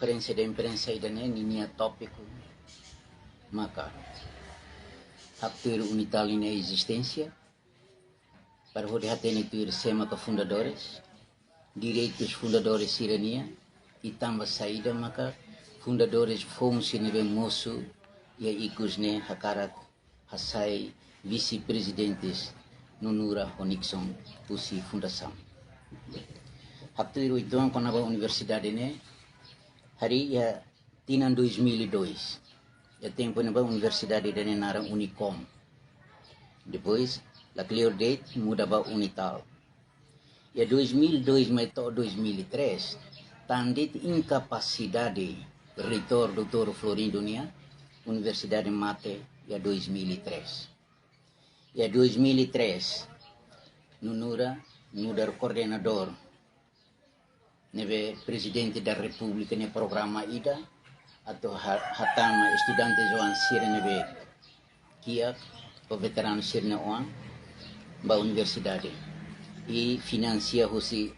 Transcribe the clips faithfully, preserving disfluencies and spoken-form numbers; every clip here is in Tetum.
Konferénsia de imprensa ida-ne'e ninia tópiku maka haktuir UNITAL nia ezisténsia, para hodi hatene tuir sé maka fundadores, direitus fundadores sira-nian, i tanba saida maka fundadores foun sira ne'ebé mosu iha ikus ne'e hakarak hasai vise-prezidentes Nunura ho Nixon husi fundasaun. Haktuir uitoan kona-ba universidade ne'e, harii iha tinan dois mil e dois. Iha tempu ne'ebá universidade ida-ne'e naran Unicom. Depois, la kleur de'it muda ba UNITAL. Iha dois mil e dois mai to'o dois mil e três, tan de'it inkapasidade reitór doutór Florindo nian, universidade mate iha dois mil e três. Iha dois mil e três, Nunura nu'udar koordenadór ne'ebé Prezidente da Repúblika nia programa ida atu ha-, hatama estudante joven sira ne'ebé kiak ou veteranu sira-nia oan ba universidade, i finansia husi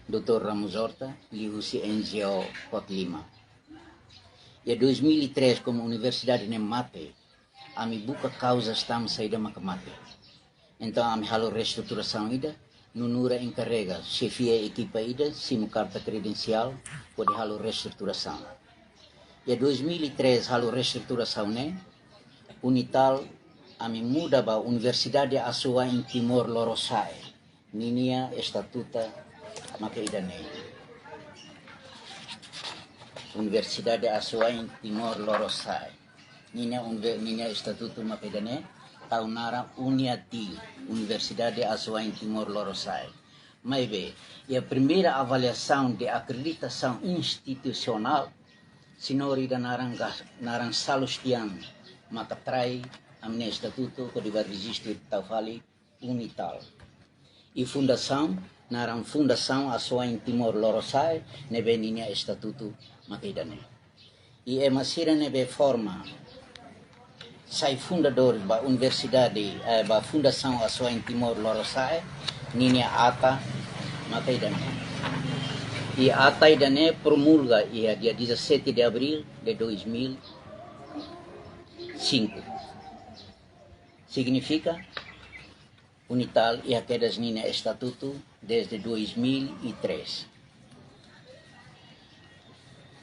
doutór Ramos Horta, liuhusi NGO Kot Lima. Iha dois mil e três, komu universidade ne'e mate, ami buka kauzas tanba saida maka mate. Entaun, ami halo reestruturasaun ida, Nunura enkarrega, xefia ekipa ida, simu karta kredensiál, hodi halo reestruturasaun. Iha dois mil e três halo reestruturasaun ne'e, UNITAL, ami muda ba Universidade Asuwa'in Timor Lorosa'e. Ninia estatuta maka ida-ne'e. Universidade Asuwa'in Timor Lorosa'e. Ninia unve-, ninia estatutu maka ida-ne'e, tau naran UNIATI, Universidade Asuwa'in Timor Lorosa'e. Maibé, iha primeira avaliasaun de akreditasaun institusionál, señór ida naran Gas-, naran Salustian maka trai ami-nia estatutu hodi ba rejistu tau fali UNITAL. I fundasaun, naran Fundasaun Asuwa'in Timor Lorosa'e, ne'ebé ninia estatutu maka ida-ne'e. I ema sira ne'ebé forma, sai fundadór ba universidade, eh, ba Fundasaun Asuwa'in Timor Lorosa'e, ninia ata maka ida-ne'e. I ata ida-ne'e promulga iha dia dezassete de abril de dois mil e cinco. Signifika, UNITAL iha kedas ninia estatutu desde dois mil e três.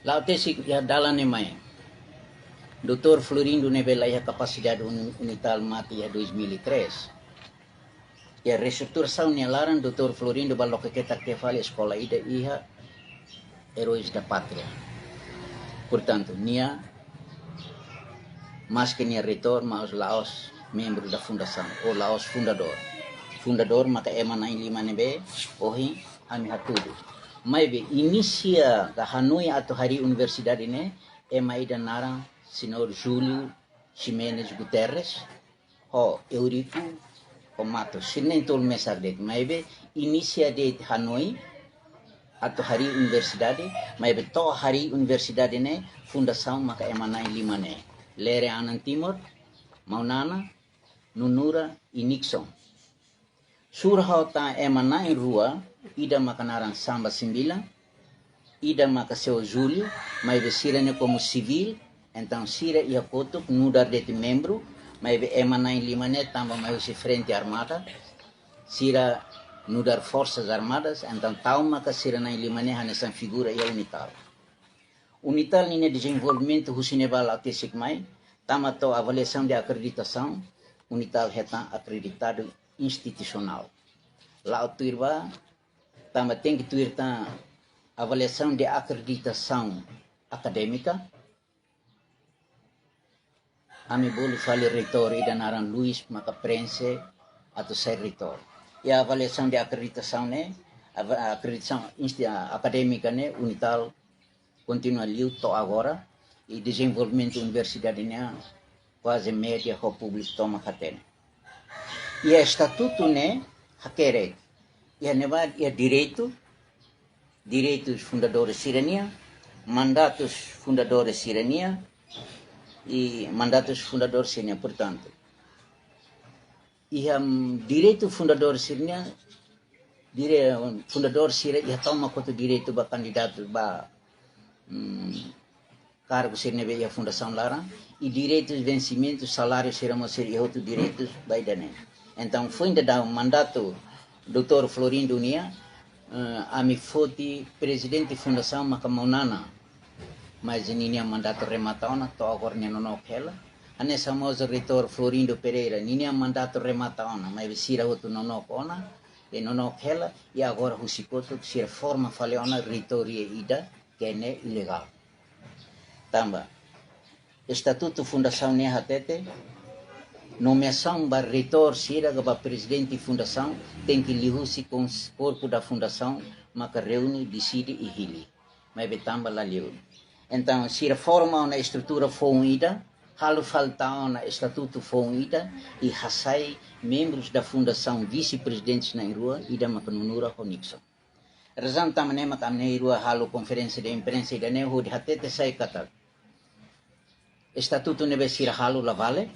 La'o tesik iha dalan ne'e mai, doutór Florindo ne'ebé la iha kapasidade uni-, UNITAL mate iha dois mil e três. Iha reestruturasaun nia laran, doutór Florindo bá loke ketak tiha fali eskola ida iha Heróis da Pátria. Portantu, nia, maske nia reitór, mas la'ós membru da fundasaun, ou la'ós fundadór. Fundadór maka ema na'in-lima ne'ebé ohin ami hatudu. Maibé, inisia ka hanoin atu harii universidade ne'e, ema ida naran señór Júlio Ximenes Guterres, ho Eurico, ho Matos. Sira na'in-tolu mesak de'it, maibé inisia de'it hanoin atu harii universidade, maibé to'o harii universidade ne'e, fundasaun maka ema na'in-lima ne'e. Lere Anan Timor, Maunana, Nunura i Nixon. Surhau tan ema na'in-rua, ida maka naran Samba Simbila, ida maka señór Júlio, maibé sira ne'e komu sivíl, entaun sira iha kotuk nu'udar de'it membru, maibé ema na'in-lima ne'e tanba mai husi Frente Armada, sira nu'udar Forsas Armadas, entaun tau maka sira na'in-lima ne'e hanesan figura iha UNITAL. UNITAL ninia dezenvolvimentu husi ne'ebá la'o tesik mai, tama to'o avaliasaun de akreditasaun, UNITAL hetan akreditadu institusionál. La'o tuir ba, tanba tenke tuir tan avaliasaun de akreditasaun akadémika, ami bolu fali reitór ida naran Luis maka preenxe atu sai reitór. I avaliasaun de akreditasaun ne'e, ava-, akreditasaun insti-, akadémika ne'e, UNITAL kontinua liu to'o agora, i dezenvolvimentu universidade ne'e kuaze média ho públiku tomak hatene. I estatutu ne'e hakerek, iha ne'ebá iha direitu, direitus fundadores sira-nian, mandatus fundadores sira-nian, i mandatus fundadores sira-nian, portantu, iha, mm, direitu fundadór sira-nian, dire-, fundadór sira iha tomak hotu direitu ba kandidatu ba mm, kargu sira ne'ebé iha fundasaun laran, i direitus vensimentu, saláriu sira mós sira iha hotu direitus ba ida-ne'e. Entaun, foin daudaun mandatu doutór Florindo nian, eh, ami foti prezidente fundasaun maka maun Nana, mas ninia mandatu remata ona, to'o agora nia nonook hela. Hanesan mós reitór Florindo Pereira, ninia mandatu remata ona, maibé sira hotu nonook ona, i nonook hela, i agora husi kotuk sira forma fali ona reitoria ida, ke ne'e ilegál. Tanba estatutu fundasaun ne'e hatete, nomeasaun ba reitór sira ka ba prezidente fundasaun tenke liuhusi kons-, korpu da fundasaun maka reúne, deside i hili. Maibé tanba la liu. Entaun, sira forma ona estrutura foun ida, halo fali tan ona estatutu foun ida, i hasai membrus da fundasaun, vise-prezidentes na'in-rua, ida maka Nunura ho Nixon. Razaun tanba ne'e maka ami na'in-rua halo konferénsia de imprensa ida-ne'e hodi hatete sai katak estatutu ne'ebé sira halo la vale,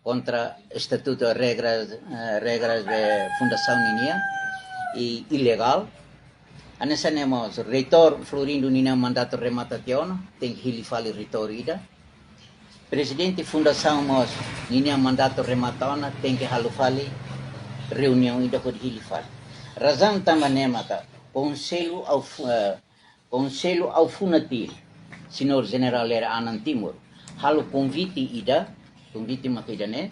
kontra estatutu, regras, eh, regras de fundasaun ninian, i ilegál. Hanesan ne'e mós reitór Florindo ninia mandatu remata tiha ona, tenke hili fali reitór ida. Prezidente fundasaun mós ninia mandatu remata ona, tenke halo fali reuniaun ida hodi hili fali. Razaun tanba ne'e maka Konsellu Au-, eh, Konsellu Au-Funatil, Señór Jenerál Lere Anan Timur, halo konvite ida, konvite maka ida-ne'e,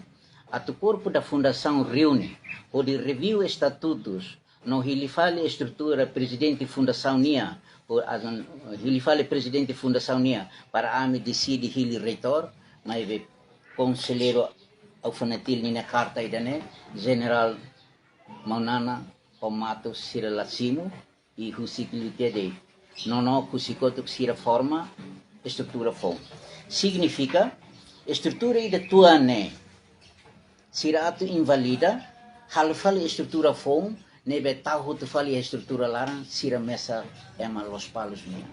atu korpu da fundasaun reúne, hodi review estatutus, no hili fali estrutura prezidente fundasaun nian, ho azan, hili fali prezidente fundasaun nian, para ami deside hili reitór, maibé Konselleiru Au-Funatil ninia karta ida-ne'e, Jenerál maun Nana ho Matus sira la simu, i husik liu tiha de'it. Nonook husi kotuk sira forma estrutura foun. Signifika, estrutura ida tuan ne'e sira atu invalida, halo fali estrutura foun, ne'ebé tau hotu fali estrutura laran, sira mesak ema Lospalos nian.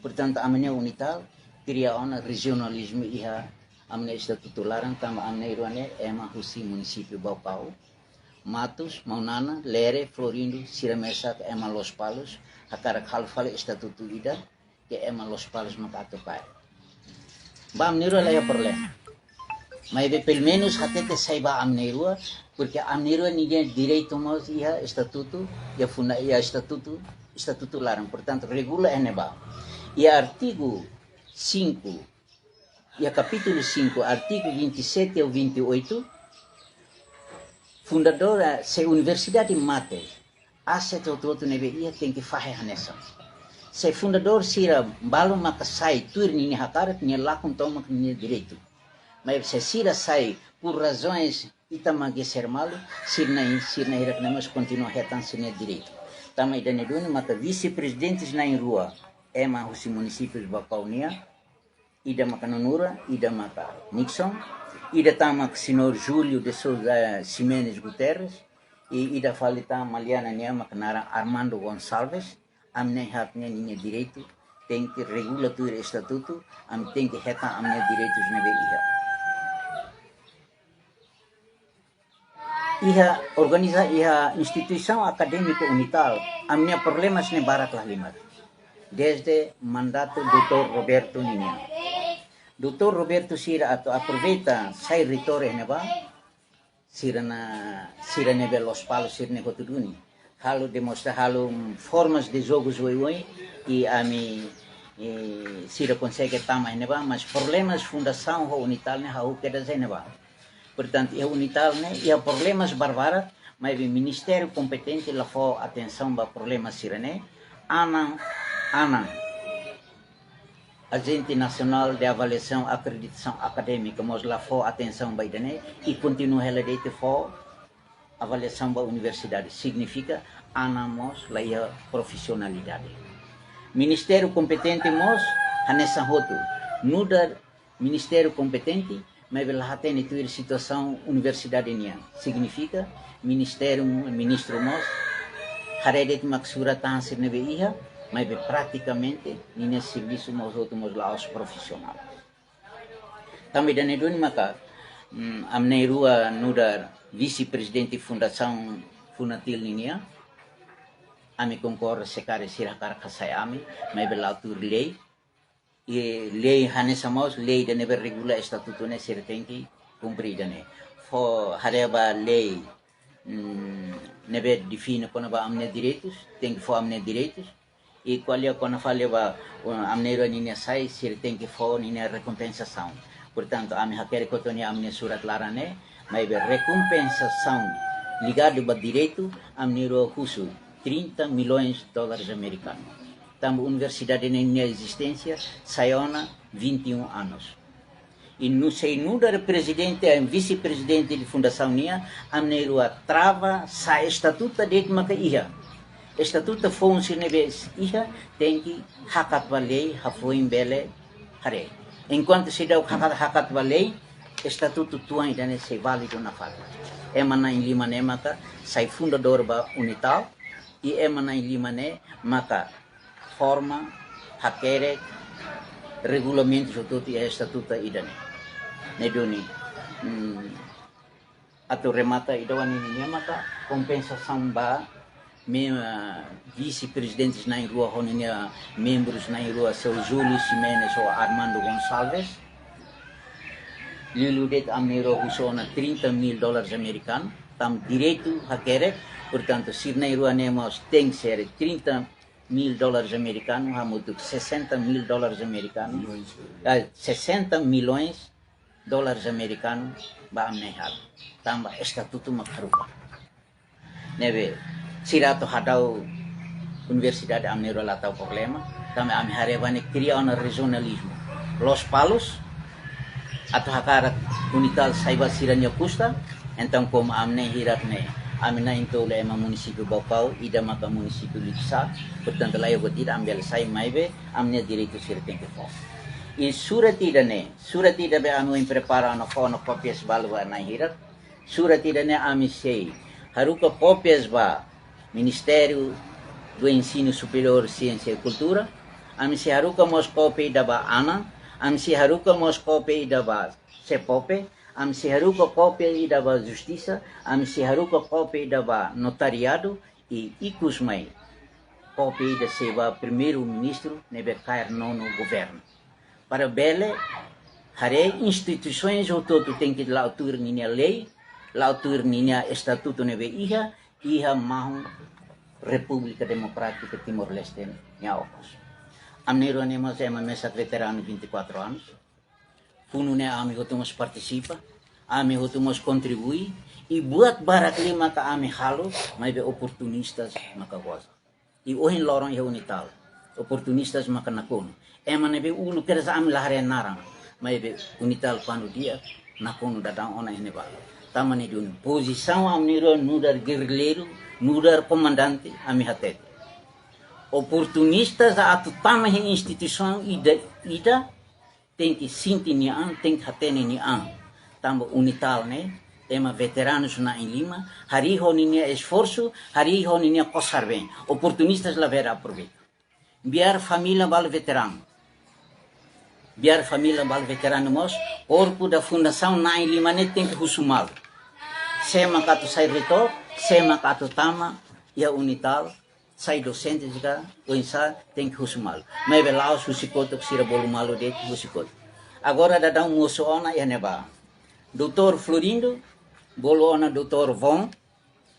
Portantu, ami-nia UNITAL kria ona rejionalizmu iha ami-nia estatutu laran, tanba ami na'in-rua ne'e ema husi munisípiu Baucau. Matus, maun Nana, Lere, Florindo, sira mesak ema Lospalos, hakarak halo fali estatutu ida, ke ema Lospalos maka atu kaer. Ba ami na'in-rua la iha problema. Maibé pelumenus hatete sai ba ami na'in-rua, porke ami na'in-rua ninia direitu mós iha estatutu, iha funda-, iha estatutu, estatutu laran. Portantu, regula iha ne'ebá. Iha artigu cinco, iha kapítulu cinco, artigu vinte e sete ou vinte e oito, fundadór, eh, se universidade mate, aset hotu-hotu ne'ebé iha tenke fahe hanesan. Se fundadór sira balu maka sai tuir ninia hakarak, nia lakon tomak ninia direitu. Mas se sira sai por razões ita mak geser malu, sira-nia, sira-nia hirak-ne'e mós kontinua hetan sira-nia direitu. Tanba ida-ne'e duni maka vise-prezidentes na'in-rua, ema husi munisípiu Baucau nian, ida maka Nunura, ida maka Nixon, ida tan maka Señór Júlio de Sousa Ximenes Guterres, i ida fali tan Maliana nian maka naran Armando Gonçalves, ami na'in-haat nian ninia direitu, tenke regula tuir estatutu, ami tenke hetan ami-nia direitus ne'ebé iha. Iha organiza-, iha instituisaun akadémika UNITAL, ami-nia problemas ne'e barak la halimar. Desde mandatu doutór Roberto ninian. Doutór Roberto sira atu aproveita sai reitór iha ne'ebá, sira-nia, sira ne'ebé Lospalos, sira-nia hotu duni. Halo demonstra, halo formas de jogos oioin, i ami, i sira konsege tama iha ne'ebá, mas problemas fundasaun ho UNITAL ne'e hahú kedas iha ne'ebá. Portantu, iha UNITAL ne'e, iha problemas barbarak, maibé ministériu kompetente la fó atensaun ba problema sira-ne'e, Anan, Anan, Agente Nacional de Avaliação e Acreditação Académica, mós la fó atensaun ba ida-ne'e, i kontinua hela de'it fó avaliasaun ba universidade. Signifika, Anan mós la iha profisionalidade. Ministériu kompetente mós, hanesan hotu. Nu'udar ministériu kompetente, maibé la hatene tuir situasaun universidade nian. Signifika, ministériu, ministru mós, haree de'it mak surat tahan sira ne'ebé iha, maibé pratikamente, ninia servisu mós hotu mós la'ós profisionál. Tanba ida-ne'e duni maka, mm, ami na'in-rua nu'udar vise-prezidente Fundasaun Funatil ninian, Ami konkorda se karik sira hakarak hasai ami, maibé la'o tuir lei. I lei hanesan mós, lei ida ne'ebé regula estatutu ne'e sira tenke kumpre ida-ne'e. Fó haree ba lei, mm, ne'ebé define kona-ba ami-nia direitus, tenke fó ami-nia direitus. I ko'alia kona fali ba, uh, ami-nia rua ninia sai, sira tenke fó ninia rekompensasaun. Portantu, ami hakerek hotu nia ami-nia surat laran ne'e, maibé rekompensasaun ligadu ba direitu, ami-nia rua husu trinta milhões dólares americanos. Tanba universidade ne'e nia ezisténsia sai ona vinte e um anos. I nu'udar prezidente, eh, vise-prezidente de fundasaun nian, ami-nia rua trava, sá estatutu de'it maka iha. Estatutu foun sira ne'ebé iha, tenke hakat ba lei, hafoin bele haree. Enkuantu seidauk hakat, hakat ba lei, estatutu tuan ida-ne'e sei válidu nafatin. Ema na'in-lima ne'e maka sai fundadór ba UNITAL, i ema na'in-lima ne'e maka forma, hakerek regulamentus hotu-hotu iha estatutu ida-ne'e. Ne'e duni, mm, atu remata ida-ne'e nian maka kompensasaun ba me, ah, vise-prezidentes na'in-rua ho ninia membrus na'in-rua, seu Júlio Ximenes ho Armando Gonçalves. Liuliu de'it ami-nia rua husu ona trinta mil dólares americanos, tanba direitu hakerek, portantu, sira na'in-rua ne'e mós tenke ser trinta mil dólares americanos, hamutuk sessenta mil dólares americanos, milhões. Ah, sessenta milhões dólares americanos ba ami-nia halo. Tanba estatutu mak haruka. Ne'ebé, sira atu hadau universidade ami-nia rua la tau problema, tanba ami haree ba ne'e kria ona rejionalizmu. Lospalos, atu hakarak UNITAL sai ba sira-nia kusta, entaun komu ami na'in hirak ne'e, ami na'in-tolu ema munisípiu Baucau, ida maka munisípiu Likisá, portantu laiha buat ida ami bele sai maibé, ami-nia direitu sira tenke fó. I surat ida-ne'e, surat ida be ami ohin prepara ona fó ona kópias balu ba na'in hirak, surat ida-ne'e ami sei haruka kópias ba Ministériu do Ensinu Superiór, Siénsia i Kultura, ami sei haruka mós kópia ida ba ANAM, ami sei haruka mós kópia ida ba SEPOPE, ami sei haruka kópia ida ba Justisa, ami sei haruka kópia ida ba Notariadu, i ikus mai kópia ida sei ba Primeiru-Ministru ne'ebé kaer nonu governu. Para bele haree instituisoens hotu-hotu tenke la'o tuir ninia lei, la'o tuir ninia estatutu ne'ebé iha, iha mahon Repúblika Demokrátika Timor-Leste nia okos. Ami na'in-rua ne'e mós ema mesak veteranu vinte e quatro anos. Funu ne'e ami hotu mós partisipa, ami hotu mós kontribui, i buat barak liu maka ami halo, maibé oportunistas maka goza. I ohin loron iha UNITAL, oportunistas maka nakonu. Ema ne'ebé uluk kedas ami la haree naran, maibé UNITAL kuandu di'ak nakonu daudaun ona iha ne'ebá. Tanba ne'e duni, pozisaun ami na'in-rua nu'udar gerrilleiru, nu'udar komandante, ami hatete. Oportunistas atu tama iha instituisaun ida, ida, tenke sente nia an, tenke hatene nia an. Tanba UNITAL ne'e, ema veteranus na'in-lima, harii ho ninia esforsu, harii ho ninia kosar-been. Oportunistas labele aproveita. Biar família balu veteranu. Biar família balu veteranu mós, korpu da fundasaun na'in-lima ne'e tenke husu malu. Sé maka atu sai reitór, sé maka atu tama iha UNITAL, sai dosente sira, oinsá tenke husu malu. Maibé la'ós husi kotuk sira bolu malu de'it husi kotuk. Agora daudaun mosu ona iha ne'ebá. Doutór Florindo, bolu ona Doutór Von,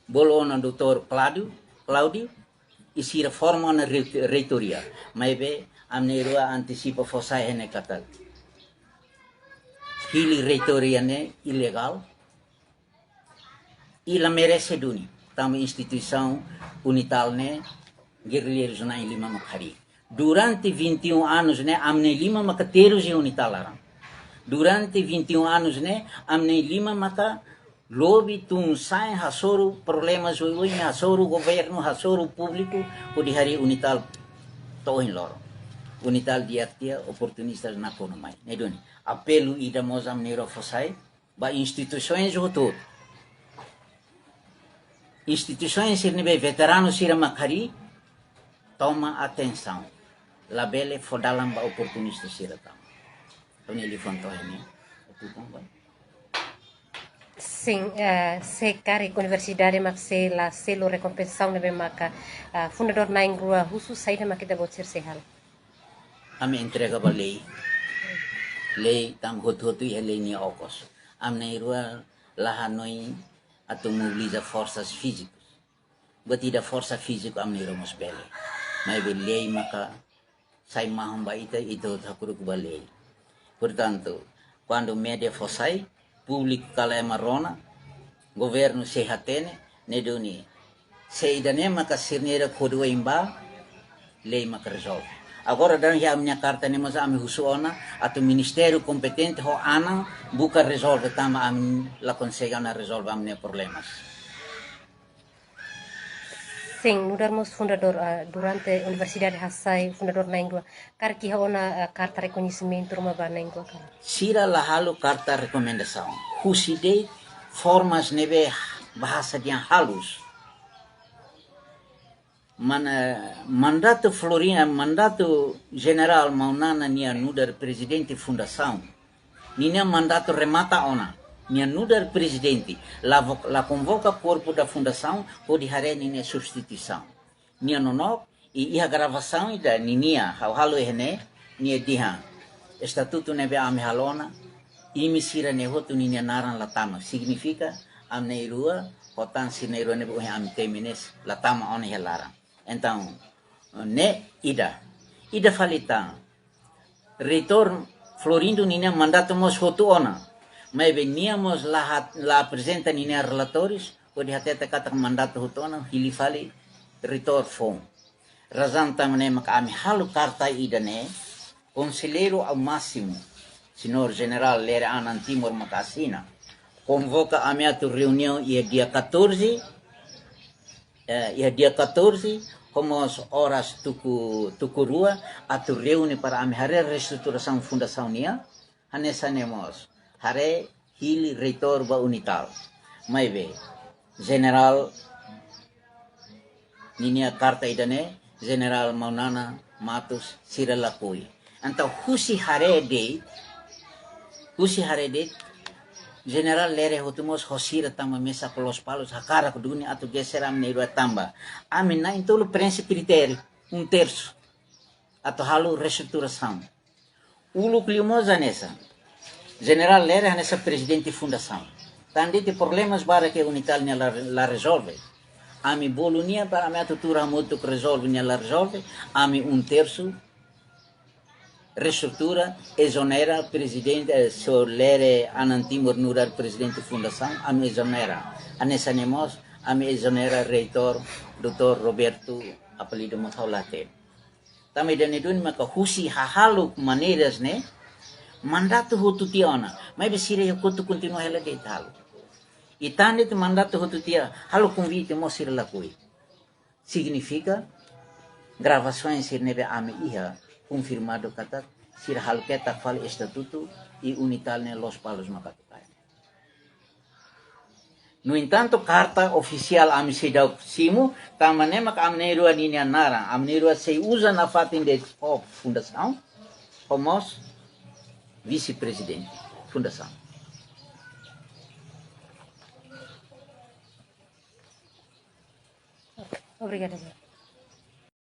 bolu ona Doutór Cláudio, Cláudio, i sira forma ona rei-, reitoria. Maibé ami na'in-rua antisipa fó sai iha ne'e katak hili reitoria ne'e ilegál, i la merese duni, tanba instituisaun UNITAL ne'e gerrilleiru na'in-lima mak harii. Durante vinte e um anos ne'e, ami na'in-lima maka terus iha UNITAL laran. Durante vinte e um anos ne'e, ami na'in-lima maka lobby tun-sa'e hasoru problemas oioin, hasoru governu, hasoru públiku, hodi harii UNITAL to'o ohin loron. UNITAL di'ak tiha, oportunistas nakonu mai. Ne'e duni, apelu ida mós ami na'in-rua fó sai, ba instituisoens hotu-hotu. Instituisoens sira ne'ebé veteranu sira mak harii, toma atensaun. Labele fó dalan ba oportunista sira tama. Toni lifonto ini. Otu tong, bang. Sin, eh, se karik universidade mak sei la selu rekompensasaun ne'ebé maka, ah, fundadór na'in-rua husu, saida mak ita-boot sira sei halo? Ami entrega ba lei. Lei tanba hotu-hotu iha lei nia okos. Ami na'in-rua la hanoin atu mobiliza forsas fízikus. Buat ida forsa fíziku ami na'in-rua mós bele. Maibé lei maka sai mahon ba ita, ita hotu hakuruk ba lei. Portantu, kuandu média fó sai, públiku kala ema rona, governu sei hatene, ne'e duni. Se ida-ne'e maka sira-nia ida kodu imba, lei maka rezolve. Agora daudaun iha ami-nia karta ne'e mós ami husu ona, atu ministériu kompetente ho anan buka rezolve tanba ami la konsege ona rezolve ami-nia problemas. Sin, nu'udar mós fundadór, ah, durante universidade hasai fundadór na'in-rua. Karik iha ona, ah, karta rekoñesimentu ruma ba na'in-rua ka lae? Sira la halo karta rekomendasaun. Husi de'it formas ne'ebé bahasa dehan halus. Mana, mandatu Florin, mandatu Jenerál Maunana nia nu'udar prezidente fundasaun. Ninia mandatu remata ona. Nia nu'udar prezidente. La vo-, la konvoka korpu da fundasaun hodi haree ninia substituisaun. Nia nonook, i iha gravasaun ida ninia, ha'u halo iha ne'e, nia dehan. Estatutu ne'ebé ami halo ona, imi sira-ne'e hotu ninia naran la tama. Signifika, ami na'in-rua, ho tan sira na'in-rua ne'ebé ohin ami temi ne'e, la tama ona iha laran. Entaun, ne'e ida. Ida fali tan. Reitór Florindo ninia mandatu mós hotu ona. Maibé nia mós la hat-, la aprezenta ninia relatórius, hodi hatete katak mandatu hotu ona, hili fali reitór foun. Razaun tanba ne'e maka ami halo karta ida-ne'e, konselleiru ao másimu, señór Jenerál Lere Anan Timur maka asina. Konvoka ami atu reuniaun iha dia catorze, eh, iha dia catorze, ho mós oras tuku, tuku rua, atu reúne para ami haree reestruturasaun fundasaun nian, hanesan ne'e mós haree hili reitór ba UNITAL. Maibé, Jenerál ninia karta ida-ne'e, Jenerál Maunana Matos sira lakohi. Entaun husi haree de'it, husi haree de'it, Jenerál Lere hotu mós ho sira tama mesak Lospalos hakarak duni atu geser ami na'in-rua tanba ami na'in-tolu preenxe kritériu, um terço, atu halo reestruturasaun. Uluk liu mós hanesan. Jenerál Lere hanesan prezidente fundasaun. Tan de'it problemas barak ke UNITAL nia la, la rezolve. Ami bolu nia para ami atu tuur hamutuk rezolve, nia la rezolve. Ami um terço reestrutura, ezonera prezidente, eh, señór Lere Anan Timur nu'udar prezidente fundasaun, ami ezonera. Hanesan ne'e mós, ami ezonera reitór, doutór Roberto, apelidu mós ha'u la hatene. Tanba ida-ne'e duni maka husi hahalok maneiras ne'e, mandatu hotu tiha ona, maibé sira iha kotuk kontinua hela de'it halo. I tan de'it mandatu hotu tiha, halo konvite mós sira lakohi. Signifika, gravasaun sira ne'ebé ami iha, konfirmadu katak, sira halo ketak fali estatutu, i UNITAL ne'e Lospalos maka atu kaer. No entantu, karta ofisiál ami seidauk simu, tanba ne'e maka ami na'in-rua ninia naran, ami na'in-rua sei uza nafatin de'it ho fundasaun, ho mós vise-prezidente fundasaun. Obrigada, Zé.